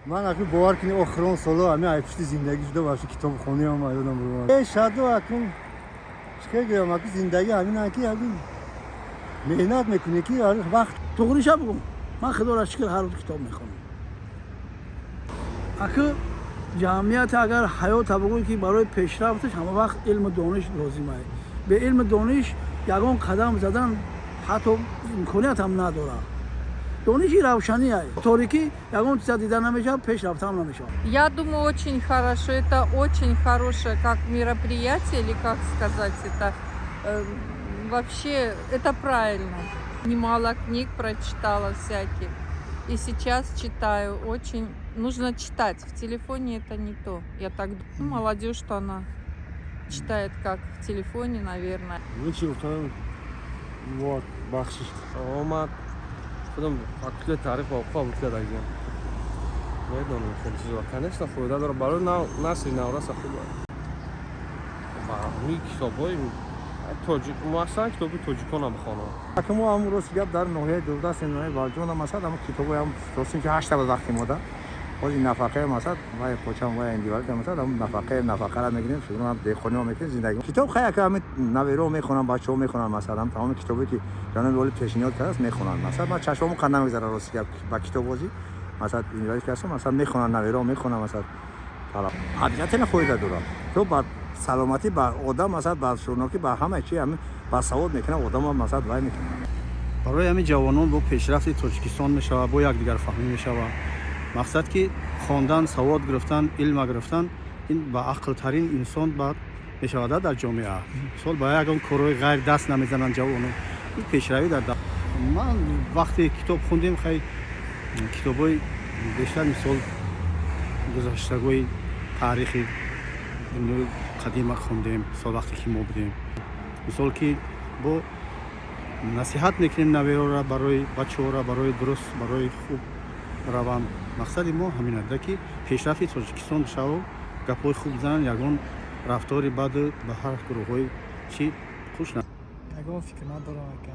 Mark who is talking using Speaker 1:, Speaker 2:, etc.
Speaker 1: Ман акун, бовар кунӣ, охирон соло ҳамин ай пушти зиндагӣ шуда вообще китобхонаам ёдам бурмад. Э, шаду акун чӣ гӯям, акун зиндагӣ ҳамин ки акун меҳнат мекунӣ, ки вақт.
Speaker 2: Туғриша бигӯм, ман, худоро шукр, ҳар рӯз китоб мехонам. Аку ҷамъият агар ҳаёта бигӯй, ки барои пешрафташ ҳама вақт илму дониш лозим ай. Бе илму дониш ягон қадам задан ҳатто имконият ҳам надорад. Дониши равшанӣ ай, торикӣ ягон чиза дида намешавад, пеш рафтаам намешавад.
Speaker 3: Я думаю, очень хорошо. Это очень хорошее как мероприятие, или как сказать, это вообще, это правильно. Немало книг прочитала всяких. И сейчас читаю. Очень нужно читать. В телефоне это не то. Я так думаю, молодежь, что она читает как в телефоне, наверное.
Speaker 1: Чӣ гуфтам, вот, бахшиш.
Speaker 4: Омад, худам факултети таърих ба қабул кардагиам, медонам хеле чизо. Конечно, фоида дорад барои насли навраса, хуб ба ҳамин китобҳои тоҷик, муассасан китоби тоҷикона бихонам.
Speaker 5: Ака, мо ҳамун рости гап, дар ноҳияи дурдасти ноҳияи Балҷон масад, ҳамун китобҳои ҳам рости ки 8-та буд. Вақти мода ҳози нафақаи масад вай почам, вай индивалид масад, ҳамун нафақаи нафақара мегирем, шуграм деҳқониҳо мекунем, зиндагӣ. Китоб хай, ака, ҳамин наверо мехонам, бачаҳо мехонанд. Масалан, тамоми китобе ки ҷаноби оли пешниҳод кардааст, мехонанд. Масалан, ман чашмому қанд намегзара, рости гап, ба китоббозӣ. Масалан, инвалид ки ҳастам, масалан, мехонанд, наверо мехонам. Масалан, обязательно фоида дорад то ба саломатӣ, ба одам, масалан, ба шурнокӣ, ба ҳама чи. Ҳамин ба савод мекунад одама, масалан, вай мекунад.
Speaker 6: Барои ҳамин ҷавонон бо пешрафти Тоҷикистон мешавад, бо якдигарфаҳмӣ мешавад. Мақсад ки хондан, савод гирифтан, илма гирифтан, ин ба ақлтарин инсон баъд мешавад дар ҷомеа. Мисол, ба ягон корҳои ғайр даст намезананд ҷавонон. Ин пешравӣ дар ман вақте китоб хондем, хай, китобҳои бештар, мисол, гузаштагои таърихи дунёи қадима хондем. Мисол, вақте ки мо будем, мисол, ки бо насиҳат мекунем наверора, барои бачаҳора, барои дуруст, барои хуб раванд. Мақсади мо ҳамин аст, ки пешрафти Тоҷикистон шаву гапҳои хуб зананд, ягон рафтори баду ба ҳар гурӯҳҳои чӣ хуш на.
Speaker 7: Ягон фикр надорам, ака.